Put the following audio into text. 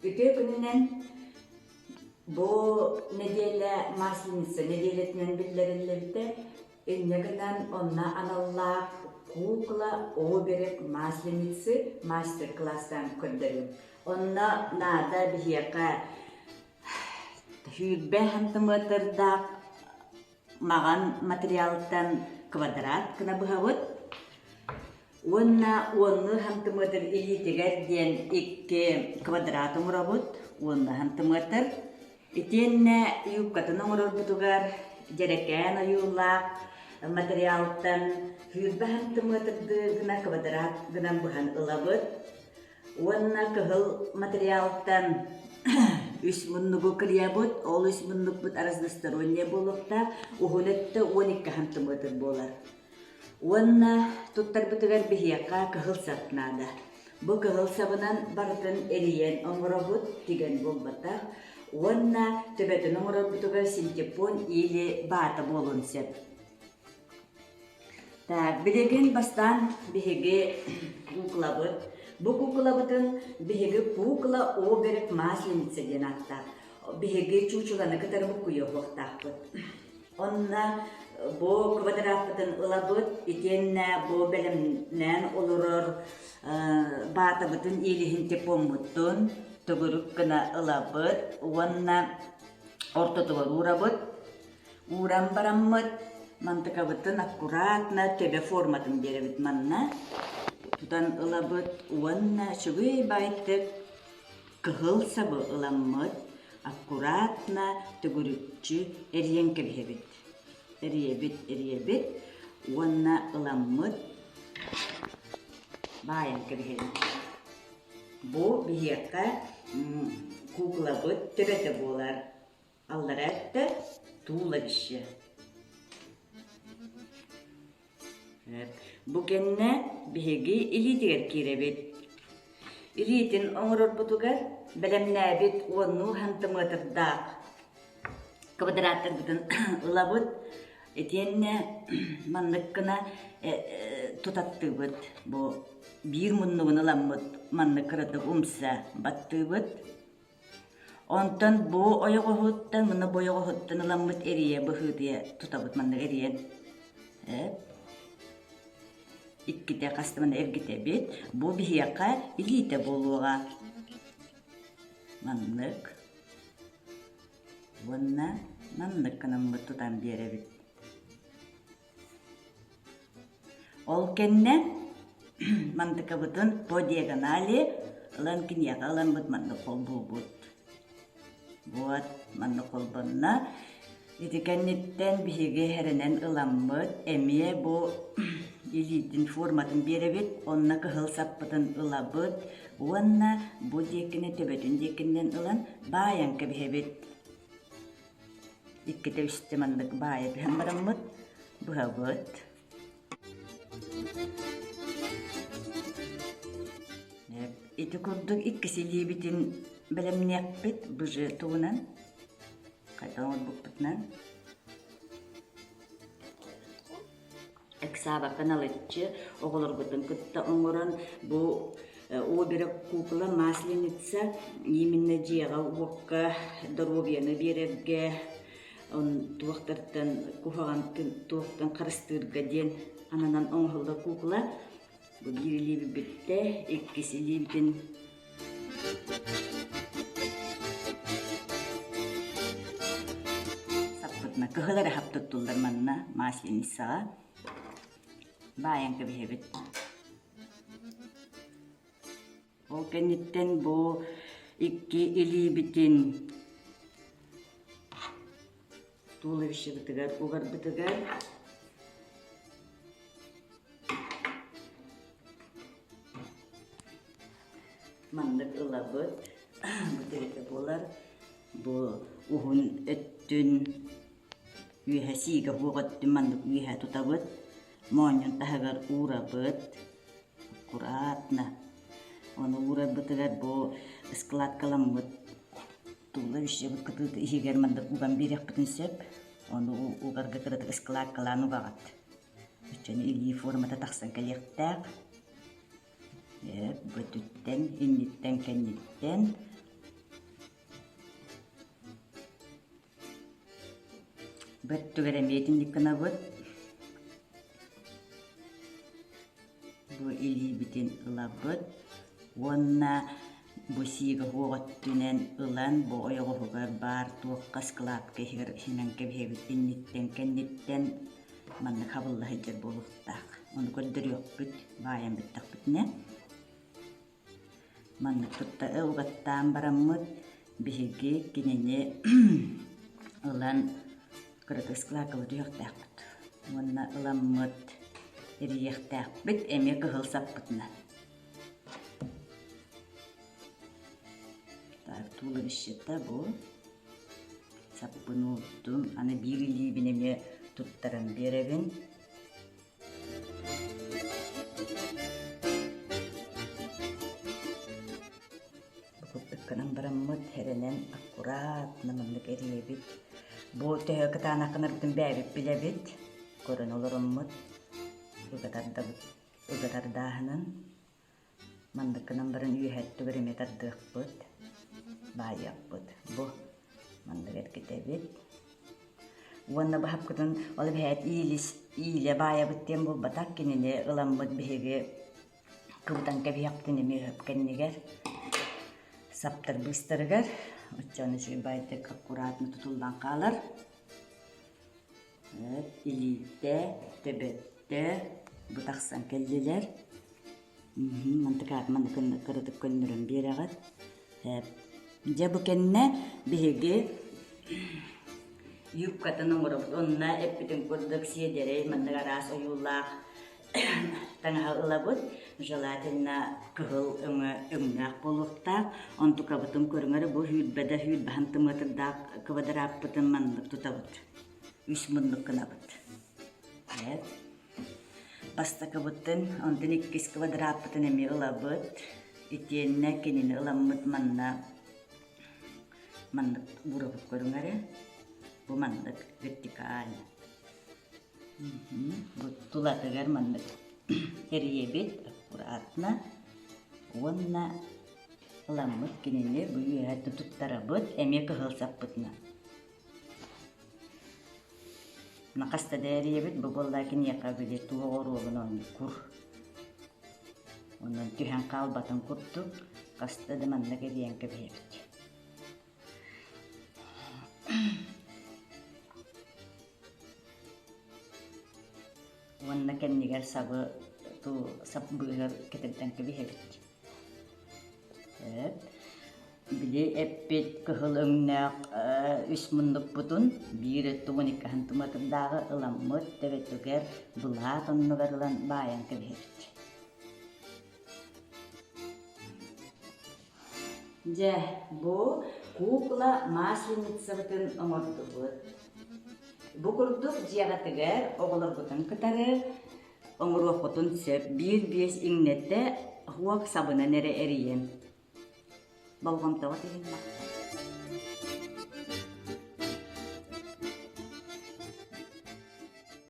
Үтүө күнүнэн бу нэдиэлэ Масленица нэдиэлэтинэн биллэриллибитэ. Инньэ гынан онно аналлаах кукла оберег Масленицы мастер-класстаан көрдөрүм. Онно наада биһиэхэ 20 сантиметрдаах маҕан материалтан квадрат гына быһабыт уонна уоннуу сантиметр илиитигэр диэн икки квадрат оҥоробут уонна сантиметр итиэннэ юбкатын оҥорорбутугар дьэрэкээн ойуулаах материалтан 20 сантиметрдыы гына квадрат гынан быһан ылабыт Уонна кыһыл материалтан үс муннугу кырыйабыт, ол үс муннукпут разносторонняй буолуохтаах, уһун өттө 12 сантиметр буолар. Уонна туттарбытыгар биһиэхэ кыһыл сап наада. Бу кыһыл сабынан барытын эрийэн оҥоробут, тигэн буолбатах. Уонна төбөтүн оҥорорбутугар синтепон или баата буолуон сөп. Так, билигин бастаан биһиги куклабыт. Бу куклабытын биһиги кукла оберег масленица диэн ааттаах. Биһиги чуучуланы кытары буккуйуохтаахпыт. Онно бу квадраппытын ылабыт, итиэннэ бу бэлэмнээн олорор баатабытын иилиһин тепоммутун төгүрүк гына ылабыт уонна ортотугар уурабыт. Ууран бараммыт, мантыкабытын аккуратно төбө форматын биэрэбит манна. Тутан ылабыт уонна үчүгэй баайтык кыһыл сабы ыламмыт, аккуратно төгүрүччү эрийэн кэбиһэбит. Эрийэбит, эрийэбит уонна ыламмыт баайан кэбиһэбит. Бу биһиэхэ куклабыт төбөтө буолар. Аллара өттө туловище. Бу кэннэ биһиги илиитигэр киирэбит. Илиитин оҥорорбутугар бэлэмнээбит уоннуу сантиметрдаах квадраттарбытын ылабыт. Итиэннэ маннык гына тутаттыыбыт. Бу биир муннугун ыламмыт маннык кыратык умса баттыыбыт. Онтон бу ойоҕоһуттан мына бу ойоҕоһуттан ыламмыт эрийэ быһыытыйа тутабыт маннык эрийэн эп иккитэ хаста маны эргитэбит бу биһиэхэ илиитэ буолуоҕа маннык уонна маннык гынаммыт тутан биэрэбит Ол кэннэ мантыкабытын по диагонали ылан киниэхэ ыламмыт маннык холбуубут. Вот маннык холбонно. Ити кэнниттэн биһиги эрэнэн ыламмыт эмиэ бу илиитин форматын биэрэбит, онно кыһыл саппытын ылабыт уонна бу диэкини төбөтүн диэкинэн ылан баайан кэбиһэбит. Иккитэ үстэ маннык баайа түһэн бараммыт быһабыт. Ити курдук иккис илиибитин бэлэмниэхпит быжы тугунан хайдах оҥорбуппутунан Ыксаабакка налыччы оҕолоргутун кытта оҥорон бу опера кукла Масленица именно дьиэҕэ-уокка доруобуйаны биэрэргэ туохтартан куһаҕан туохтан харыстыырга диэн ананан оҥоһуллар кукла. Бу биир илиибит бүттэ, иккис илиибитин саппытына кыһыл эрэ хап туттуллар манна Масленицаҕа баайан кэбиһэбит. Ол кэнниттэн бу икки илиибитин туловищебытыгар угарбытыгар маннык ылабыт бу төрүтэ буолар бу уһун өттүн үөһэ сиигэ суох өттүн маннык үөһэ тутабыт моонньун таһыгар уурабыт аккуратно ону уурарбытыгар бу складкаламмыт Туловище кытыыта иһигэр маннык уган биэриэхпитин сөп. Ону угарга кыратык ыскылааккалаан угаҕыт. Өччөнү илии формата тахсан кэлиэхтээх. Бөтүттэн, инниттэн, кэнниттэн. Бөттүгэр эмиэ итинник гынабыт. Бу илиибитин ылабыт уонна бу сиигэ уох өттүнэн ылан бу ойоҕоһугар баар туохха ыскылаапка иһигэр иһинэн кэбиһэбит инниттэн кэнниттэн маннык хабылла сылдьар буолуохтаах. Ону көрдөрүөхпүт баайан бүттэхпитинэ. Маннык тутта угаттаан бараммыт биһиги кинини ылан кыракый ыскылааккабыт түһүөхтээхпит уонна ыламмыт эрийиэхтээхпит эмиэ кыһыл саппытынан. Так, туловищета бу саппын уурдум. Аны биир илиибин эмиэ туттаран биэрэбин. Бу курдук гынан бараммыт эрэнэн аккуратно маннык эрийэбит. Бу төһө кытаанаххынарбытын бэйэбит билэбит. Көрөн олороммут ыга тардабыт. Ыга тардааһынын маннык гынан баран үөһэттүгэр эмиэ тардыахпыт, баайыахпыт. Бу маннык эргитэбит. Уонна баһапкытын ол эбэһээт иилис иилэ баайабыт диэн буолбатах кинини ыламмыт биһиги кыбытан кэбиһиэхпитин эмиэ өһөп кэннигэр саптар быыстарыгар оччону үчүгэй баайдык аккуратно тутуллан хаалар. Илиитэ, төбөттө бу тахсан кэллилэр. Мантыкаат манна кыратык көннөрөн биэрэҕит. Дьэ бу кэннэ биһиги юбкатын оҥоробут. Онно эппитин курдук сиэдэрэй маннык араас ойуулаах таҥаһы ылабыт. Желательно кыһыл өҥө өҥнөөх буолуохтаах. Онтукабытын көрүҥ эрэ бу сүүрбэ да сүүрбэһин тымыатырдаах квадраппытын маннык тутабыт. Үс муннук гынабыт. Бастакыбытын, онтон иккис квадраппытын эмиэ ылабыт. Итиэннэ кинини ыламмыт манна маннык уурабыт көрүҥ эрэ. Бу маннык вертикально. Бу тулатыгар маннык эрийэбит аккуратно уонна ыламмыт кинини бу үөһэ туттарабыт эмиэ кыһыл саппытынан. Хаста да эрийэбит бу буолла киниэхэ били туох оруолун оонньуур. Онон түһэн хаалбатын курдук хаста да маннык эрийэн кэбиһэбит. Уонна кэннигэр сабы ту сап быыһыгар кэтэрдэн кэбиһэбит. Били эппит кыһыл өҥнөөх үс муннукпутун биир өттүгүн иккиһин туматырдааҕы ыламмыт төбөтүгэр былаат оннугар ылан баайан кэбиһэбит. Дьэ, бу кукла масленицабытын оҥордубут. Бу курдук дьиэҕитигэр оҕолоргутун кытары оҥоруоххутун сөп. Биир-биэс иҥнэтэ уок сабынан эрэ эрийэн. Болҕомтоҕут иһин махтал.